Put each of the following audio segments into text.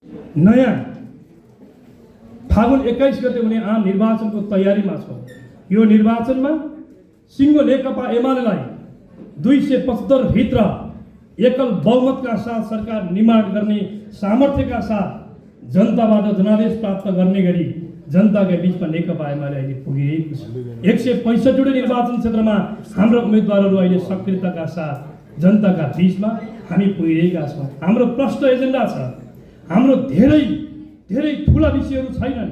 नयाँ फागुन 21 गते हुने आम निर्वाचनको तयारीमा छ। यो निर्वाचनमा सिङ्गो नेकपा एमालेलाई 275 भित्र एकल बहुमतका साथ सरकार निर्माण गर्ने सामर्थ्यका साथ जनताबाट जनादेश प्राप्त गर्ने गरी जनताका बीचमा नेकपा एमाले अहिले पुगिरहेको छ। 165 निर्वाचन क्षेत्रमा हाम्रा उम्मेदवारहरू अहिले सक्रियताका साथ जनताका बीचमा हामी पुगिरहेका छौँ। हाम्रो प्रष्ट एजेन्डा छ। हाम्रो धेरै ठुला विषयहरू छैनन्।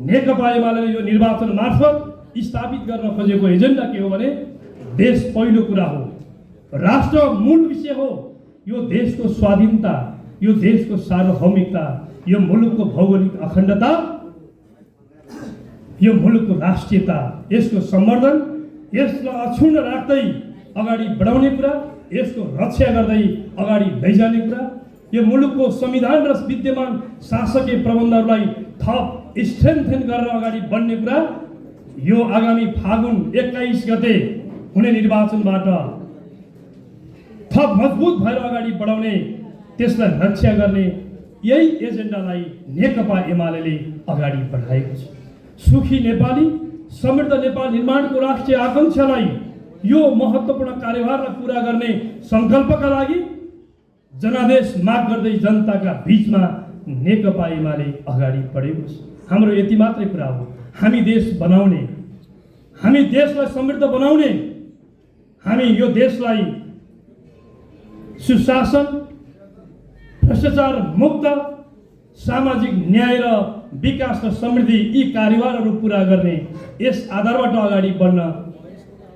नेकपा एमाले यो निर्वाचन मार्फत स्थापित गर्न खोजेको एजेन्डा के हो भने देश पहिलो कुरा हो, राष्ट्र मूल विषय हो। यो देशको स्वाधीनता, यो देशको सार्वभौमिकता, यो मुलुकको भौगोलिक अखण्डता, यो मुलुकको राष्ट्रियता, यसको सम्वर्धन, यसलाई अक्षुण्ण राख्दै अगाडि बढाउने कुरा, यसको रक्षा गर्दै अगाडि लैजाने कुरा, यो मुलुकको संविधान र विद्यमान शासकीय प्रबन्धहरूलाई थप स्ट्रेन्थेन गरेर अगाडि बढ्ने कुरा, यो आगामी फागुन 21 गते हुने निर्वाचनबाट थप मजबुत भएर अगाडि बढाउने, त्यसलाई रक्षा गर्ने, यही एजेन्डालाई नेकपा एमाले अगाडि बढाएको छ। सुखी नेपाली, समृद्ध नेपाल निर्माणको राष्ट्रिय आकांक्षालाई, यो महत्त्वपूर्ण कार्यभारलाई पुरा गर्ने सङ्कल्पका लागि जनादेश माग गर्दै जनताका बीचमा नेकपा एमाले अगाडि बढेको छ। हाम्रो यति मात्रै कुरा हो, हामी देश बनाउने, हामी देशलाई समृद्ध बनाउने, हामी यो देशलाई सुशासन, भ्रष्टाचार मुक्त, सामाजिक न्याय र विकास र समृद्धि यी कार्यभारहरू पुरा गर्ने, यस आधारबाट अगाडि बढ्न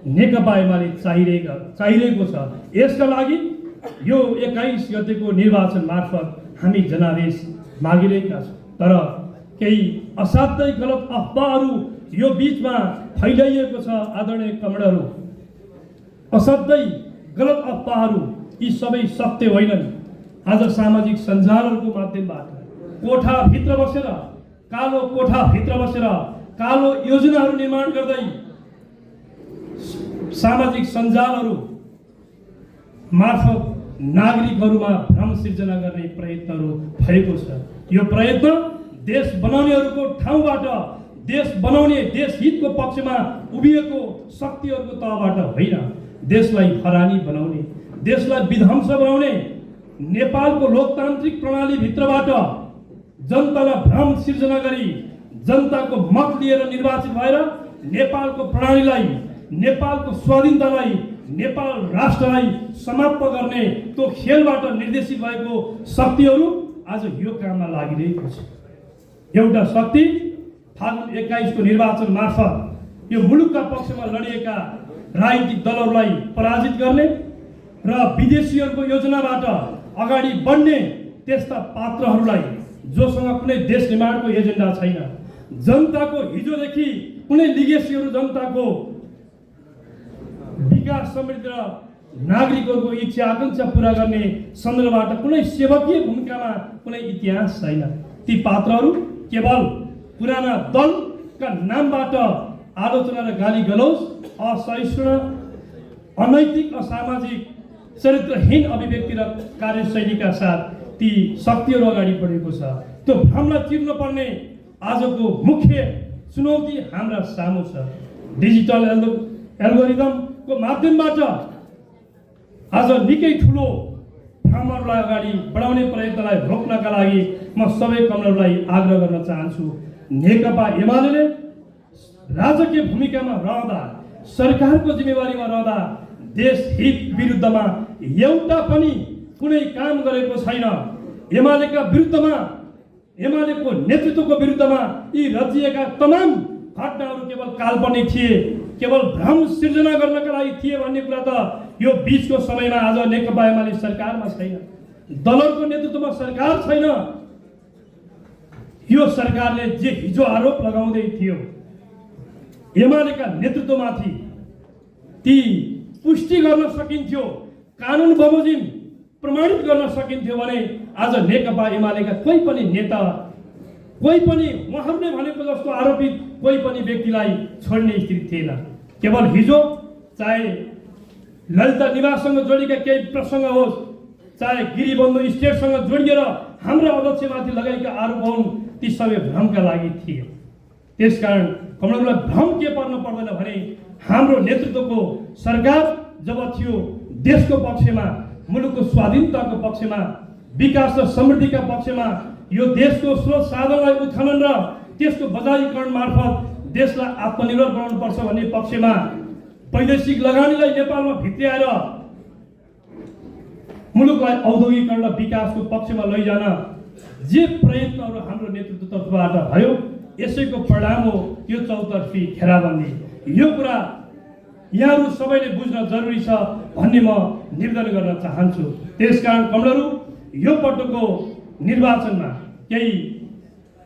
नेकपा एमाले चाहिरहेको छ। यसका लागि यो 21 गतेको निर्वाचन मार्फत हामी जनादेश मागिरहेका छौँ। तर केही असाध्यै गलत अफवाहहरू यो बीचमा फैलाइएको छ। आदरणीय कमरेडहरू, असाध्यै गलत अफवाहहरू, यी सबै सत्य होइनन्। आज सामाजिक सञ्जालहरूको माध्यमबाट कोठाभित्र बसेर, कालो कोठाभित्र बसेर कालो योजनाहरू निर्माण गर्दै सामाजिक सञ्जालहरू मार्फत नागरिकहरूमा भ्रम सिर्जना गर्ने प्रयत्नहरू भएको छ। यो प्रयत्न देश बनाउनेहरूको ठाउँबाट, देश बनाउने, देश हितको पक्षमा उभिएको शक्तिहरूको तहबाट होइन, देशलाई हरानी बनाउने, देशलाई विध्वंस बनाउने, नेपालको लोकतान्त्रिक प्रणालीभित्रबाट जनतालाई भ्रम सिर्जना गरी जनताको मत लिएर निर्वाचित भएर नेपालको प्रणालीलाई, नेपालको स्वाधीनतालाई, नेपाल राष्ट्रलाई समाप्त गर्ने त्यो खेलबाट निर्देशित भएको शक्तिहरू आज यो काममा लागिरहेको छ। एउटा शक्ति फागुन 21 को निर्वाचन मार्फत यो मुलुकका पक्षमा लडिएका राजनीतिक दलहरूलाई पराजित गर्ने र विदेशीहरूको योजनाबाट अगाडि बढ्ने त्यस्ता पात्रहरूलाई जोसँग कुनै देश निर्माणको एजेन्डा छैन, जनताको हिजोदेखि कुनै लिगेसीहरू, जनताको विकास, समृद्धि र नागरिकहरूको इच्छा आकांक्षा पुरा गर्ने सन्दर्भबाट कुनै सेवकीय भूमिकामा कुनै इतिहास छैन। ती पात्रहरू केवल पुराना दलका नामबाट आलोचना र गाली गलौज, असहिष्णु, अनैतिक, असामाजिक, चरित्रहीन अभिव्यक्ति र कार्यशैलीका साथ ती शक्तिहरू अगाडि बढेको छ। त्यो भ्रमलाई चिर्न पर्ने आजको मुख्य चुनौती हाम्रा सामु छ। डिजिटल एल्गोरिदमको माध्यमबाट आज निकै ठुलो भ्रमहरूलाई अगाडि बढाउने प्रयत्नलाई रोक्नका लागि म सबै कमरेडहरूलाई आग्रह गर्न चाहन्छु। नेकपा एमाले राजकीय भूमिकामा रहँदा, सरकारको जिम्मेवारीमा रहँदा देश हित विरुद्धमा एउटा पनि कुनै काम गरेको छैन। एमालेका विरुद्धमा, एमालेको नेतृत्वको विरुद्धमा यी रचिएका तमाम घटनाहरू केवल काल्पनिक थिए, केवल भ्रम सिर्जना गर्नका लागि थिए भन्ने कुरा त यो बीचको समयमा आज नेकपा एमाले सरकारमा छैन, दलहरूको नेतृत्वमा सरकार छैन। यो सरकारले जे हिजो आरोप लगाउँदै थियो एमालेका नेतृत्वमाथि, ती पुष्टि गर्न सकिन्थ्यो, कानुन बमोजिम प्रमाणित गर्न सकिन्थ्यो भने आज नेकपा एमालेका कोही पनि नेता, कोही पनि उहाँहरूले भनेको जस्तो आरोपित कोही पनि व्यक्तिलाई छोड्ने स्थिति थिएन। केवल हिजो चाहे ललिता निवाससँग जोडिएका केही प्रसङ्ग होस्, चाहे गिरिबन्धु स्टेटसँग जोडिएर हाम्रा अध्यक्षमाथि लगाएका आरोप ती सबै भ्रमका लागि थिए। त्यसकारण कमलहरूलाई भ्रम के पर्न पर्दैन भने हाम्रो नेतृत्वको सरकार जब थियो देशको पक्षमा, मुलुकको स्वाधीनताको पक्षमा, विकास र समृद्धिका पक्षमा, यो देशको स्रोत साधनलाई उत्खनन र त्यसको बजारीकरण मार्फत देशलाई आत्मनिर्भर बनाउनुपर्छ भन्ने पक्षमा, वैदेशिक लगानीलाई नेपालमा भित्र्याएर मुलुकलाई औद्योगिकरण र विकासको पक्षमा लैजान जे प्रयत्नहरू हाम्रो नेतृत्व तर्फबाट भयो, यसैको परिणाम हो यो चौतर्फी घेराबन्दी। यो कुरा यहाँहरू सबैले बुझ्न जरुरी छ भन्ने म निवेदन गर्न चाहन्छु। त्यसकारण कमलहरू यो पटकको निर्वाचनमा केही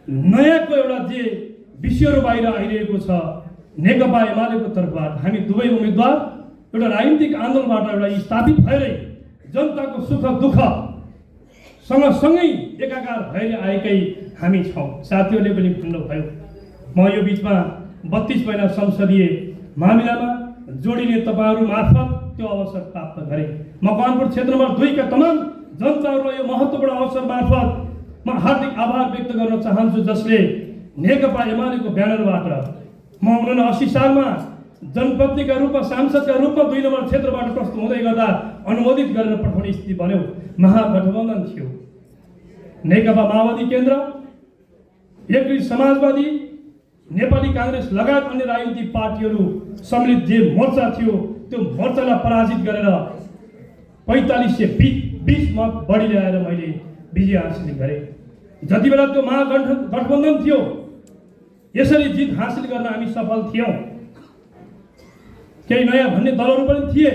नयाँको एउटा जे विषयहरू बाहिर आइरहेको छ, नेकपा एमालेको तर्फबाट हामी दुवै उम्मेदवार एउटा राजनीतिक आन्दोलनबाट एउटा स्थापित भएरै जनताको सुख दुःख सँगसँगै एकाकार भएर आएकै हामी छौँ। साथीहरूले पनि भन्नुभयो, म यो बिचमा 32 महिना संसदीय मामिलामा जोडिने तपाईँहरू मार्फत त्यो अवसर प्राप्त गरेँ। मकवानपुर क्षेत्र नम्बर 2 का तमाम जनताहरूलाई यो महत्त्वपूर्ण अवसर मार्फत म हार्दिक आभार व्यक्त गर्न चाहन्छु, जसले नेकपा एमालेको ब्यानरबाट म 1980 सालमा जनप्रतिनिधिका रूपमा, सांसदका रूपमा 2 नम्बर क्षेत्रबाट प्रस्तुत हुँदै गर्दा अनुमोदित गरेर पठाउने स्थिति बन्यो। महागठबन्धन थियो। नेकपा माओवादी केन्द्र, एकीकृत समाजवादी, नेपाली काङ्ग्रेस लगायत अन्य राजनीतिक पार्टीहरू सम्मिलित जे मोर्चा थियो त्यो मोर्चालाई पराजित गरेर 4520 मत बढी ल्याएर मैले विजय हासिल गरेँ। जति बेला त्यो महागठबन्धन थियो, यसरी जित हासिल गर्न हामी सफल थियौँ। केही नयाँ भन्ने दलहरू पनि थिए,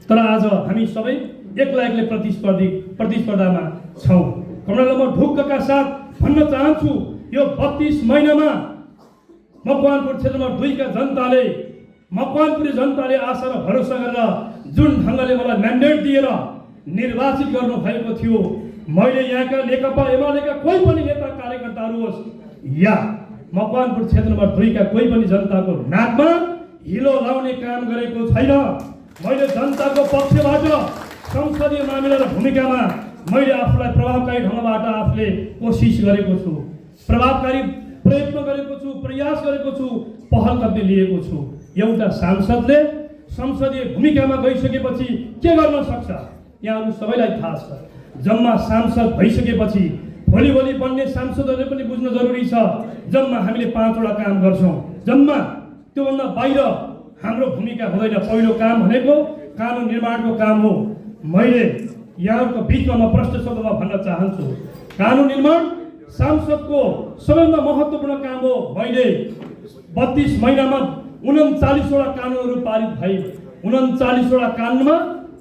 तर आज हामी सबै एक्लै प्रतिस्पर्धामा छौँ। कमललाई म ढुक्कका साथ भन्न चाहन्छु, यो 32 महिनामा मकवानपुर क्षेत्र नम्बर 2 का जनताले, मकवानपुरी जनताले आशा र भरोसा गरेर जुन ढङ्गले मलाई म्यान्डेट दिएर निर्वाचित गर्नु भएको थियो, मैले यहाँका नेकपा एमालेका कोही पनि नेता कार्यकर्ताहरू होस् या मकवानपुर क्षेत्र नम्बर 2 का कोही पनि जनताको नाकमा हिलो लाउने काम गरेको छैन। मैले जनताको पक्षबाट संसदीय मामिला र भूमिकामा मैले आफूलाई प्रभावकारी ढङ्गबाट आफूले कोसिस गरेको छु, प्रभावकारी प्रयत्न गरेको छु, प्रयास गरेको छु, पहल कदमी लिएको छु। एउटा सांसदले संसदीय भूमिकामा गइसकेपछि के गर्न सक्छ यहाँहरू सबैलाई थाहा छ। जम्मा सांसद भइसकेपछि भोलि बन्ने सांसदहरूले पनि बुझ्न जरुरी छ, जम्मा हामीले 5 वटा काम गर्छौँ। जम्मा त्योभन्दा बाहिर हाम्रो भूमिका हुँदैन। पहिलो काम भनेको कानुन निर्माणको काम हो। मैले यहाँहरूको बिचमा म प्रश्न शब्दमा भन्न चाहन्छु, कानुन निर्माण सांसदको सबैभन्दा महत्त्वपूर्ण काम हो। मैले 32 महिनामा 39 वटा कानुनहरू पारित भए। 39 वटा कानुनमा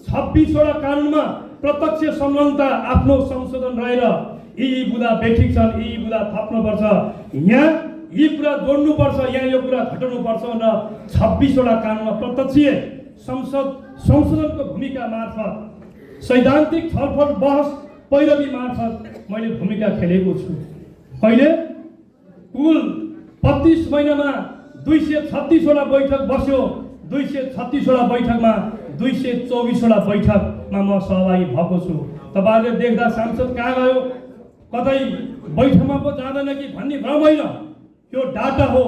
26 वटा कानुनमा प्रत्यक्ष संलग्नता आफ्नो संशोधन रहेर यी बुदा बेठिक छन्, यी बुदा थप्नुपर्छ, यहाँ यी कुरा जोड्नुपर्छ, यहाँ यो कुरा घटाउनुपर्छ भनेर 26 वटा कानुनमा प्रत्यक्ष संशोधनको भूमिका मार्फत, सैद्धान्तिक छलफल बहस पैरवी मार्फत मैले भूमिका खेलेको छु। मैले कुल 32 महिनामा 236 वटा बैठक बस्यो। 236 वटा बैठकमा 224 वटा बैठकमा म सहभागी भएको छु। तपाईँहरूले देख्दा सांसद कहाँ गयो, कतै बैठकमा पो जाँदैन कि भन्ने भ्रम होइन, यो डाटा हो।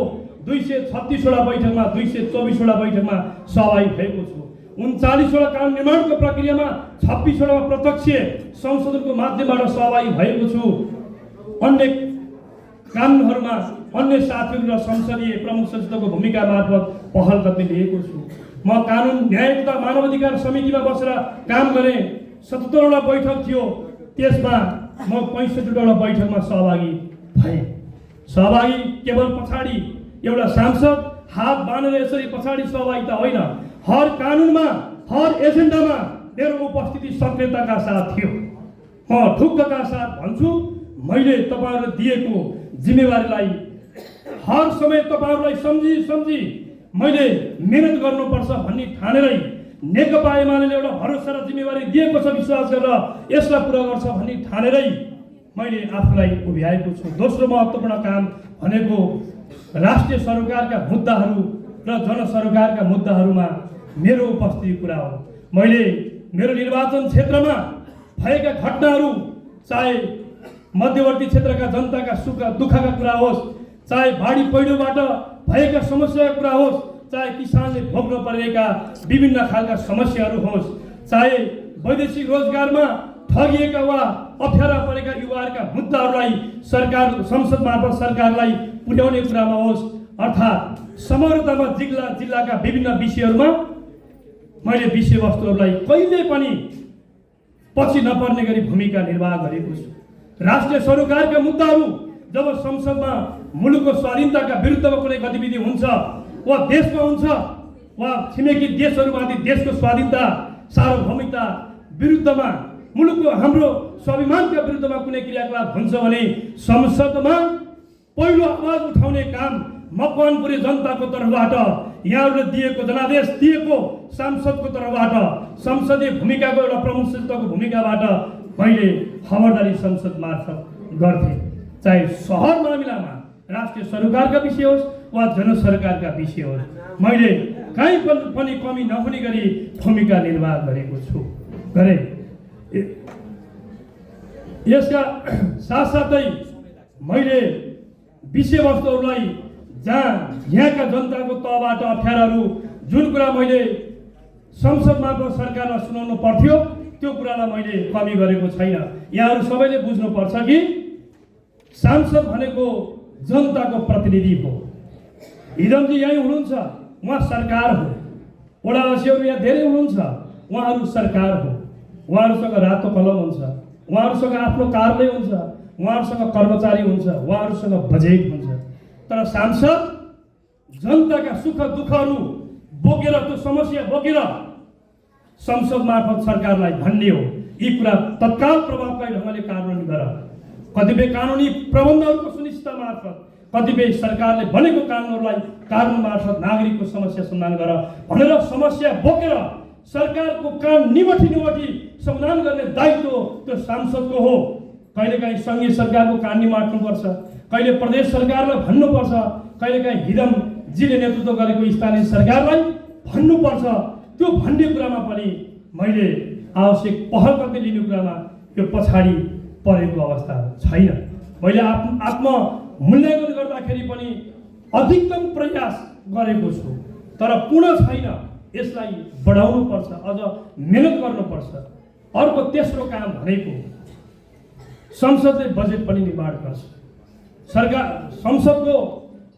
236 वटा बैठकमा 224 वटा बैठकमा सहभागी भएको छु। 39 वटा कानुन निर्माणको प्रक्रियामा 26 वटा प्रत्यक्ष संशोधनको माध्यमबाट सहभागी भएको छु। अन्य कानुनहरूमा अन्य साथीहरू र संसदीय प्रमुख सचिवको भूमिका मार्फत पहल कदमी लिएको छु। म कानुन न्याय तथा मानवाधिकार समितिमा बसेर काम गरेँ। 77 वटा बैठक थियो, त्यसमा म 65 वटा बैठकमा सहभागी भएँ। सहभागी केवल पछाडि एउटा सांसद हात बाँधेर यसरी पछाडि सहभागिता होइन, हर कानुनमा, हर एजेन्डामा मेरो उपस्थिति सक्रियताका साथ थियो। म ढुक्कका साथ भन्छु, मैले तपाईँहरूले दिएको जिम्मेवारीलाई हर समय तपाईँहरूलाई सम्झी मैले मेहनत गर्नुपर्छ भन्ने ठानेरै, नेकपा एमालेले एउटा भरोसा र जिम्मेवारी दिएको छ विश्वास गरेर यसलाई पुरा गर्छ भन्ने ठानेरै मैले आफूलाई उभ्याएको छु। दोस्रो महत्त्वपूर्ण काम भनेको राष्ट्रिय सरकारका मुद्दाहरू र जनसरकारका मुद्दाहरूमा मेरो उपस्थिति कुरा हो। मैले मेरो निर्वाचन क्षेत्रमा भएका घटनाहरू चाहे मध्यवर्ती क्षेत्रका जनताका सुख दुःखका कुरा होस्, चाहे बाढी पहिरोबाट भएका समस्याका कुरा होस्, चाहे किसानले भोग्न परेका विभिन्न खालका समस्याहरू होस्, चाहे वैदेशिक रोजगारमा ठगिएका वा अप्ठ्यारा परेका युवाहरूका मुद्दाहरूलाई सरकार संसद मार्फत सरकारलाई पुर्याउने कुरामा होस्, अर्थात् समग्रतामा जिल्लाका विभिन्न विषयहरूमा मैले विषयवस्तुहरूलाई कहिल्यै पनि पछि नपर्ने गरी भूमिका निर्वाह गरेको छु। राष्ट्रिय सरोकारका मुद्दाहरू जब संसदमा मुलुकको स्वाधीनताका विरुद्धमा कुनै गतिविधि हुन्छ वा देशमा हुन्छ वा छिमेकी देशहरूमाथि देशको स्वाधीनता सार्वभौमिकता विरुद्धमा मुलुकको हाम्रो स्वाभिमानका विरुद्धमा कुनै क्रियाकलाप हुन्छ भने संसदमा पहिलो आवाज उठाउने काम मकवानपुरी जनताको तर्फबाट, यहाँहरूले दिएको जनादेश दिएको सांसदको तर्फबाट, संसदीय भूमिकाको एउटा प्रमुखत्वको भूमिकाबाट मैले खबरदारी संसद मार्फत गर्थेँ। चाहे सहर मामिलामा राष्ट्रिय सरोकारका विषय होस् वा जनसरकारका विषय होस्, मैले कहीँ पनि कमी नहुने गरी भूमिका निर्वाह गरेको छु गरे। यसका साथसाथै मैले विषयवस्तुहरूलाई जहाँ यहाँका जनताको तहबाट अप्ठ्याराहरू जुन कुरा मैले संसद मार्फत सरकारलाई सुनाउनु पर्थ्यो त्यो कुरालाई मैले कमी गरेको छैन। यहाँहरू सबैले बुझ्नुपर्छ कि सांसद भनेको जनताको प्रतिनिधि हो। हिजमजी यहीँ हुनुहुन्छ, उहाँ सरकार हो। वडावासीहरू यहाँ धेरै हुनुहुन्छ, उहाँहरू सरकार हो। उहाँहरूसँग रातो कलम हुन्छ, उहाँहरूसँग आफ्नो कार्यालय हुन्छ, उहाँहरूसँग कर्मचारी हुन्छ, उहाँहरूसँग बजेट हुन्छ। तर सांसद जनताका सुख दुःखहरू बोकेर, त्यो समस्या बोकेर संसद मार्फत सरकारलाई भन्ने हो, यी कुरा तत्काल प्रभावकारी ढङ्गले कार्यान्वयन गर। कतिपय कानुनी प्रबन्धहरूको सुनिश्चितता मार्फत, कतिपय सरकारले भनेको कानुनहरूलाई कानुन मार्फत नागरिकको समस्या समाधान गर भनेर समस्या बोकेर सरकारको कान निमठी समाधान गर्ने दायित्व त्यो सांसदको हो। कहिलेकाहीँ सङ्घीय सरकारको कान निमाट्नुपर्छ, कहिले प्रदेश सरकारलाई भन्नुपर्छ, कहिलेकाहीँ हिजमजीले नेतृत्व गरेको स्थानीय सरकारलाई भन्नुपर्छ। त्यो भन्ने कुरामा पनि मैले आवश्यक पहल गर्दै लिने कुरामा त्यो पछाडि परेको अवस्था छैन। मैले आत्ममूल्याङ्कन गर्दाखेरि पनि अधिकतम प्रयास गरेको छु, तर पूर्ण छैन। यसलाई बढाउनु पर्छ, अझ मेहनत गर्नुपर्छ। अर्को तेस्रो काम भनेको संसदले बजेट पनि निर्माण गर्छ।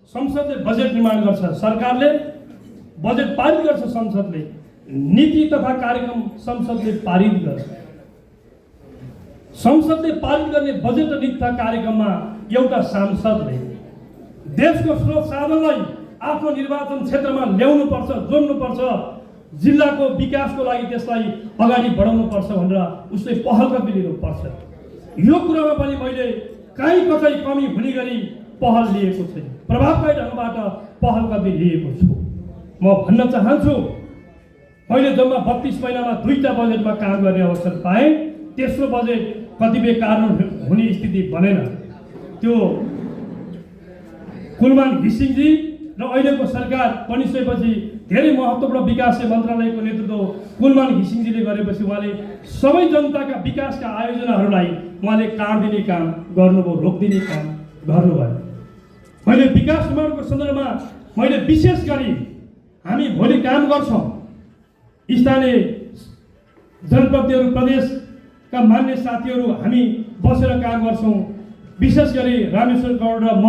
संसदले बजेट निर्माण गर्छ, सरकारले बजेट पारित गर्छ, संसदले नीति तथा कार्यक्रम संसदले पारित गर्छ। संसदले पारित गर्ने बजेट र नीति तथा कार्यक्रममा एउटा सांसदले देशको स्रोत साधनलाई आफ्नो निर्वाचन क्षेत्रमा ल्याउनुपर्छ, जोड्नुपर्छ, जिल्लाको विकासको लागि त्यसलाई अगाडि बढाउनुपर्छ भनेर उसले पहल गर्दै लिनुपर्छ। यो कुरामा पनि मैले कहीँ कतै कमी हुने गरी पहल लिएको छैन, प्रभावकारी ढङ्गबाट पहल गर्दै लिएको छु। म भन्न चाहन्छु, मैले जम्मा 32 महिनामा 2टा बजेटमा काम गर्ने अवसर पाएँ। तेस्रो बजेट कतिपय कारण हुने स्थिति बनेन। त्यो कुलमान घिसिङजी र अहिलेको सरकार बनिसकेपछि धेरै महत्त्वपूर्ण विकास मन्त्रालयको नेतृत्व कुलमान घिसिङजीले गरेपछि उहाँले सबै जनताका विकासका आयोजनाहरूलाई उहाँले काट्दिने काम गर्नुभयो, रोकिदिने काम गर्नुभयो। मैले विकास निर्माणको सन्दर्भमा मैले विशेष गरी हामी भोलि काम गर्छौँ, स्थानीय जनप्रतिनिधिहरू, प्रदेशका मान्य साथीहरू हामी बसेर काम गर्छौँ। विशेष गरी रामेश्वर गौड र म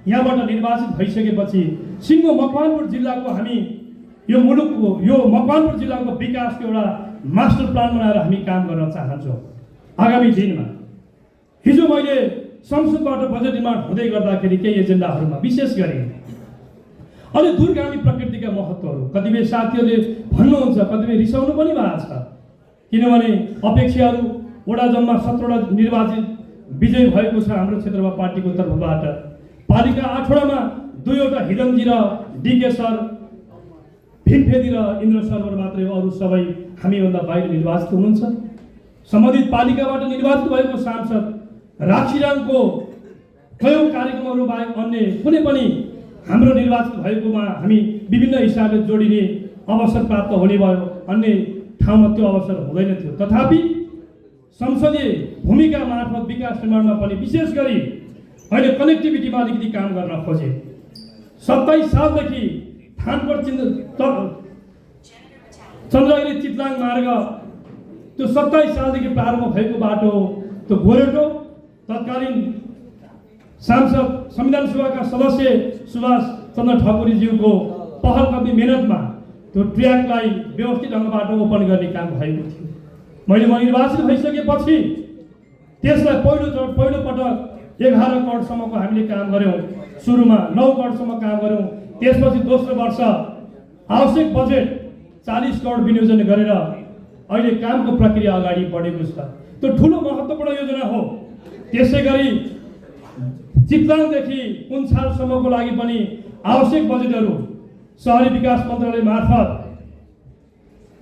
यहाँबाट निर्वाचित भइसकेपछि सिङ्गो मकवानपुर जिल्लाको हामी यो मुलुकको यो मकवानपुर जिल्लाको विकासको एउटा मास्टर प्लान बनाएर हामी काम गर्न चाहन्छौँ आगामी दिनमा। हिजो मैले संसदबाट बजेट निर्माण हुँदै गर्दाखेरि केही एजेन्डाहरूमा विशेष गरी अलि दूरगामी प्रकृतिका महत्त्वहरू कतिपय साथीहरूले भन्नुहुन्छ, कतिपय रिसाउनु पनि भएको छ, किनभने अपेक्षाहरू वडा जम्मा 17वटा निर्वाचित विजय भएको छ हाम्रो क्षेत्रमा पार्टीको तर्फबाट। पालिका 8वटामा 2वटा हिजमजी र डिके सर, भीमफेदी र इन्द्र सरवर मात्रै, अरू सबै हामीभन्दा बाहिर निर्वाचित हुनुहुन्छ। सम्बन्धित पालिकाबाट निर्वाचित भएको सांसद राक्षीरामको कयौँ कार्यक्रमहरू बाहेक अन्य कुनै पनि हाम्रो निर्वाचित भएकोमा हामी विभिन्न हिसाबले जोडिने अवसर प्राप्त हुने भयो, अन्य ठाउँमा त्यो अवसर हुँदैन थियो। तथापि संसदीय भूमिका मार्फत विकास निर्माणमा पनि विशेष गरी अहिले कनेक्टिभिटीमा अलिकति काम गर्न खोजे। 27 सालदेखि थानकोट चन्द्रगिरी चितलाङ मार्ग त्यो 27 सालदेखि प्रारम्भ भएको बाटो त्यो गोरेटो तत्कालीन सांसद संविधान सभाका सदस्य सुभाष चन्द्र ठकुरीज्यूको पहल कदमी मेहनतमा त्यो ट्र्याकलाई व्यवस्थित ढङ्गबाट ओपन गर्ने काम भएको थियो। मैले निर्वाचित भइसकेपछि त्यसलाई पहिलो पटक 11 करोडसम्मको हामीले काम गऱ्यौँ। सुरुमा 9 करोडसम्म काम गऱ्यौँ। त्यसपछि दोस्रो वर्ष आवश्यक बजेट 40 करोड विनियोजन गरेर अहिले कामको प्रक्रिया अगाडि बढेको छ। त्यो ठुलो महत्त्वपूर्ण योजना हो। त्यसै गरी चितलाङदेखि कुन्छालसम्मको लागि पनि आवश्यक बजेटहरू शहरी विकास मन्त्रालय मार्फत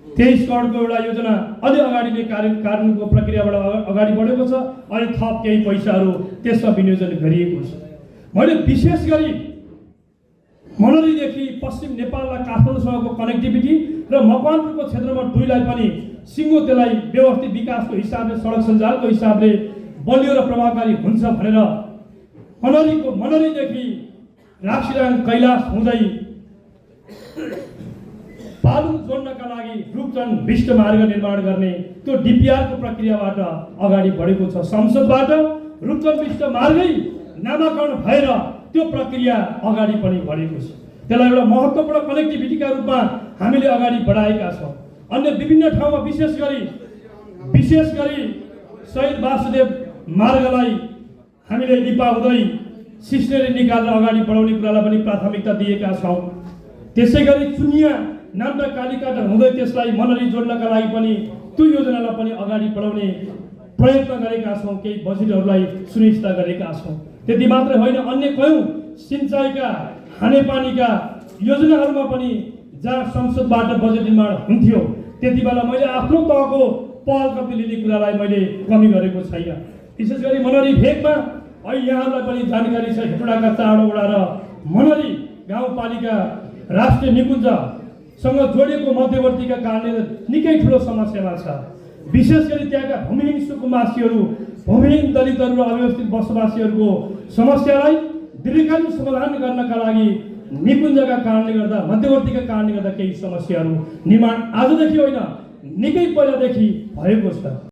23 करोडको एउटा योजना अलि अगाडि नै कार्यान्वयनको प्रक्रियाबाट अगाडि बढेको छ। अहिले थप केही पैसाहरू त्यसमा विनियोजन गरिएको छ। मैले विशेष गरी मनरीदेखि पश्चिम नेपाल र काठमाडौँसँगको कनेक्टिभिटी र मकवानपुरको क्षेत्र नम्बर 2 लाई पनि सिङ्गो त्यसलाई व्यवस्थित विकासको हिसाबले सडक सञ्जालको हिसाबले बलियो र प्रभावकारी हुन्छ भनेर मनरीदेखि राक्सिराङ कैलाश हुँदै पालुङ जोड्नका लागि रूपचन विष्ट मार्ग निर्माण गर्ने त्यो डिपिआरको प्रक्रियाबाट अगाडि बढेको छ। संसदबाट रूपचन विष्ट मार्गै नामाकरण भएर त्यो प्रक्रिया अगाडि पनि बढेको छ। त्यसलाई एउटा महत्त्वपूर्ण कनेक्टिभिटीका रूपमा हामीले अगाडि बढाएका छौँ। अन्य विभिन्न ठाउँमा विशेष गरी शहीद वासुदेव मार्गलाई हामीले लिपा हुँदै सिस्नेरी निकालेर अगाडि बढाउने कुरालाई पनि प्राथमिकता दिएका छौँ। त्यसै गरी चुनिया नाम्रा कालीकाट हुँदै त्यसलाई मनरी जोड्नका लागि पनि त्यो योजनालाई पनि अगाडि बढाउने प्रयत्न गरेका छौँ। केही बजेटहरूलाई सुनिश्चित गरेका छौँ। त्यति मात्रै होइन, अन्य कयौँ सिँचाइका खानेपानीका योजनाहरूमा पनि जहाँ संसदबाट बजेट निर्माण हुन्थ्यो त्यति बेला मैले आफ्नो तहको पहल कति लिने कुरालाई मैले कमी गरेको छैन। विशेष गरी मनरी भेगमा अहिले यहाँलाई पनि जानकारी छ, हेटौडाका 4 वडा र मनरी गाउँपालिका राष्ट्रिय निकुञ्जसँग जोडिएको मध्यवर्तीका कारणले निकै ठुलो समस्यामा छ। विशेष गरी त्यहाँका भूमिहीन सुकुम्बासीहरू, भूमिहीन दलितहरू र अव्यवस्थित बसोबासीहरूको समस्यालाई दीर्घकालीन समाधान गर्नका लागि निकुञ्जका कारणले गर्दा, मध्यवर्तीका कारणले गर्दा केही समस्याहरू निर्माण आजदेखि होइन निकै पहिलादेखि भएको छ।